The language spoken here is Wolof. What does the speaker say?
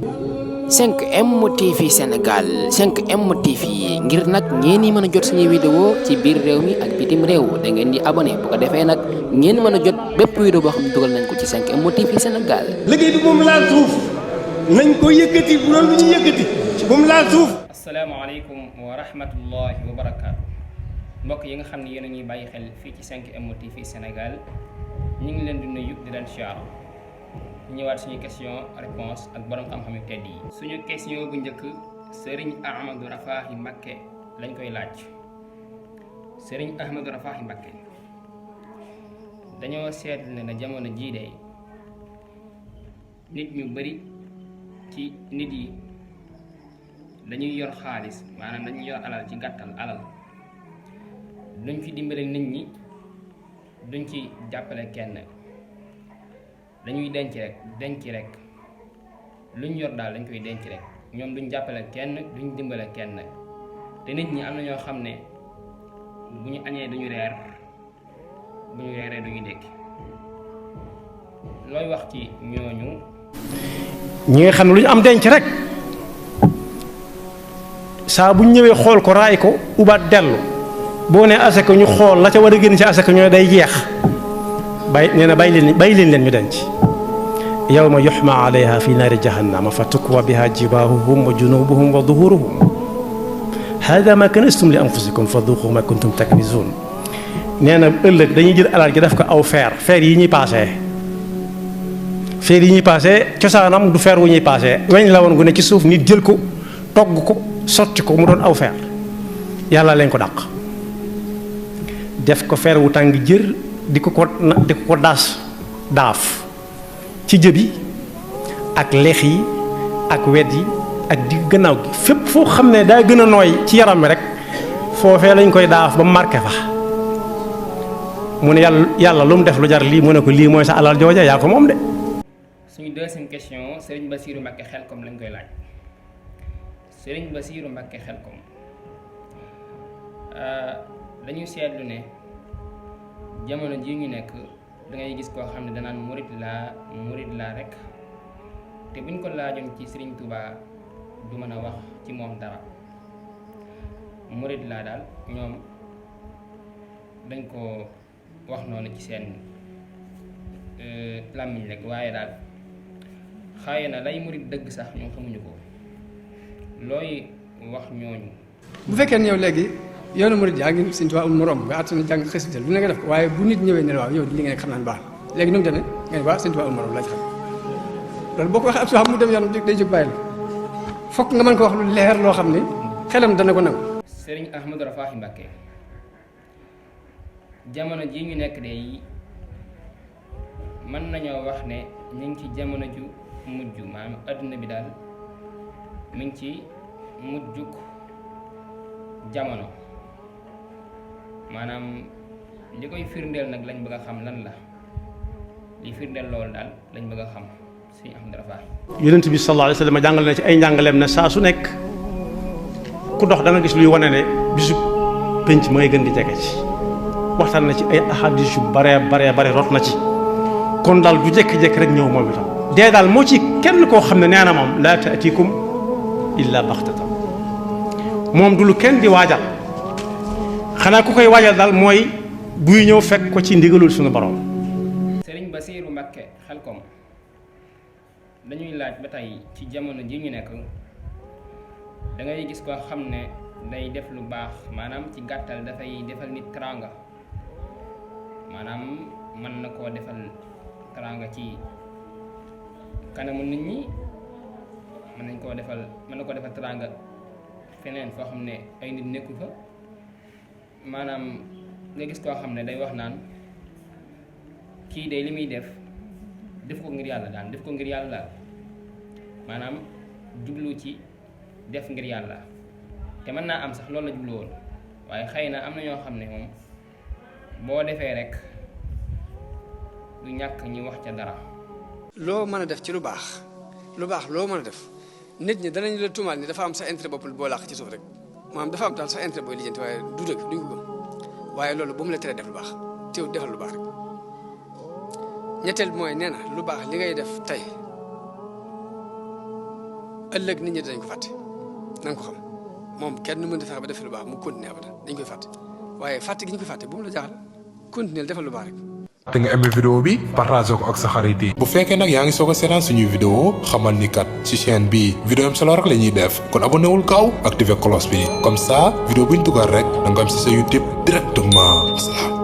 5M TV Sénégal 5M TV ngir nag ngeen di mën a jot suñuy vidéo ci biir réew mi ak bitim réew da ngeen di abonné bu ko defee nag ngeen mën a jot bépp vidéo boo xam ne dugal nañ ko ci 5M TV Sénégal. liggéey bi moom laal suuf nañ ko yëkkati bu doon lu ñu yëkkati moom laal suuf. asalaamaaleykum wa rahmatullahi wa barakaatu mbokk yi nga xam ne yéen a ñuy bàyyi xel fii ci 5M TV Sénégal ñu ngi leen di nuyu di leen siyaar ñëwaat suñu question réponse ak borom xam-xam yu tedd yi. suñu question bu njëkk Serigne Ahmadou Rafahi Mbacké lañ koy laaj. Serigne Ahmadou Rafahi Mbacké dañoo seetlu ne na jamono jii de nit ñu bari ci nit yi dañuy yor xaalis maanaam dañuy yor alal ci gàttal alal duñ ci dimbale nit ñi duñ ci jàppale kenn. dañuy denc rek luñ yor daal dañ koy denc rek ñoom duñ jàppale kenn duñ dimbale kenn te nit ñi am na ñoo xam ne bu ñu añee duñu reer bu ñu reeree duñu dékki looy wax ci ñooñu. ñi nga xam ne lu ñu am denc rek saa bu ñu ñëwee xool ko raay ko ubaat dellu boo nee asaka ñu xool la ca war a génn ci asaka ñooy day jeex. nee na bàyyi leen ñu denc yawma yuhma alayha fi naari jahannama fa tukwa biha jibaahuhum wa junubuhum wa duhuruhum hada ma kanastum li anfusikum fa duqu ma kuntum taknizun. nee na ëllëg dañuy jël alal ji def ko aw feer yi ñuy paasee cosaanam du feer wu ñuy paasee weñ la woon gu ne ci suuf nit jël ko togg ko sotti ko mu doon aw feer yàlla leen ko dàq def ko feer wu tàng jër di ko daaf ci jëbi ak lex yi ak wet yi ak digg gannaaw gi fépp foo xam ne daa gën a nooy ci yaram mi rek foofee lañ koy daaf ba marqué fa mu ne yàlla lu mu def lu jar lii mu ne ko lii mooy sa alal jooja yaa ko moom de. suñu deuxième question Serigne Bassirou Mbacké Xelkom lañ koy laaj Serigne Bassirou Mbacké Xelkom dañu seetlu ne jamono ji ñu nekk da ngay gis koo xam ne danaan murid laa rek te buñ ko laajoon ci Serigne Touba du mën a wax ci moom dara murid laa daal ñoom dañ ko wax noonu ci seen làmmiñ rek waaye daal xaaye na lay murid dëgg sax ñoom xamuñu ko looy wax ñooñu. bu fekkee ne yow léegi yoonu murid yaa ngi Sëñ Tuubaa morom nga àttana jàng xasida lu ne nga def ko waaye bu nit ñëwee ne waaw yow li nga nekk xam naa ne baax na léegi nu mu demee nga ne waaw Sëñ Tuubaa morom laa ci xam loolu boo ko waxee ab soo xam mu dem yoonam day jóg bàyyi la fokk nga mën ko wax lu leer loo xam ne xelam dana ko nangu. Serigne Ahmadou Rafahi Mbacké jamono ji ñu nekk de mën nañoo wax ne ñu ngi ci jamono ju mujj maanaam adduna bi daal mi ngi ci mujjuk jamono maanaam li koy firndeel nag lañ bëgg a xam lan la li firndeel loolu daal lañ bëgg a xam Serigne Ahmadou Rafahi. yonent bi sallallahu alayhi wa sallam jàngale na ci ay njàngaleem ne saa su nekk ku dox da nga gis luy wane ne bisu penc ma ngay gën di jege ci waxtaan na ci ay ahadis yu bare rot na ci kon daal du jékki-jékki rek ñëw moom itam dee daal moo ci kenn koo xam ne nee na moom laa taatikum illa baxtatan moom du lu kenn di waajal xanaa ku koy waajal daal mooy buy ñëw fekk ko ci ndigalul suñu borom. Serigne Bassirou Mbacké Xelkom dañuy laaj ba tey ci jamono ji ñu nekk da ngay gis koo xam ne day def lu baax maanaam ci gàttal dafay defal nit teraanga maanaam mën na koo defal teraanga ci kanamu nit ñi mën na koo defal teraanga feneen foo xam ne ay nit nekku fa maanaam nga gis koo xam ne day wax naan kii de li muy def ko ngir yàlla daal maanaam jublu ci def ngir yàlla te mën naa am sax loolu la jublu woon waaye xëy na am na ñoo xam ne moom boo defee rek du ñàkk ñi wax ca dara. loo mën a def ci lu baax loo mën a def nit ñi danañ la tuumaal ni dafa am sa intérêt bopp boo làq ci suuf rek maanaam dafa am daal sa intérêt booy lijjanti waaye du dëgg duñ ko gëm waaye loolu bu mu la teree def lu baax teew defal lu baax rek ñetteel bi mooy nee na lu baax li ngay def tey ëllëg nit ñi dañ ko fàtte na nga ko xam moom kenn mën a fexe ba def lu baax mu continuer abada dañ koy fàtte waaye fàtte gi ñu koy fàtte bu mu la jaaxal continuer defal lu baax rek. te nga aimé vidéo bi partage ko ak sa xarit yi. bu fekkee nag yaa ngi soog a seetaan suñuy vidéo xamal ni kat ci chaîne bi vidéo am solo rek la ñuy def kon abonné wul gaaw activé cloche bi comme ça vidéo buñ dugal rek da nga am ci sa YouTube directement.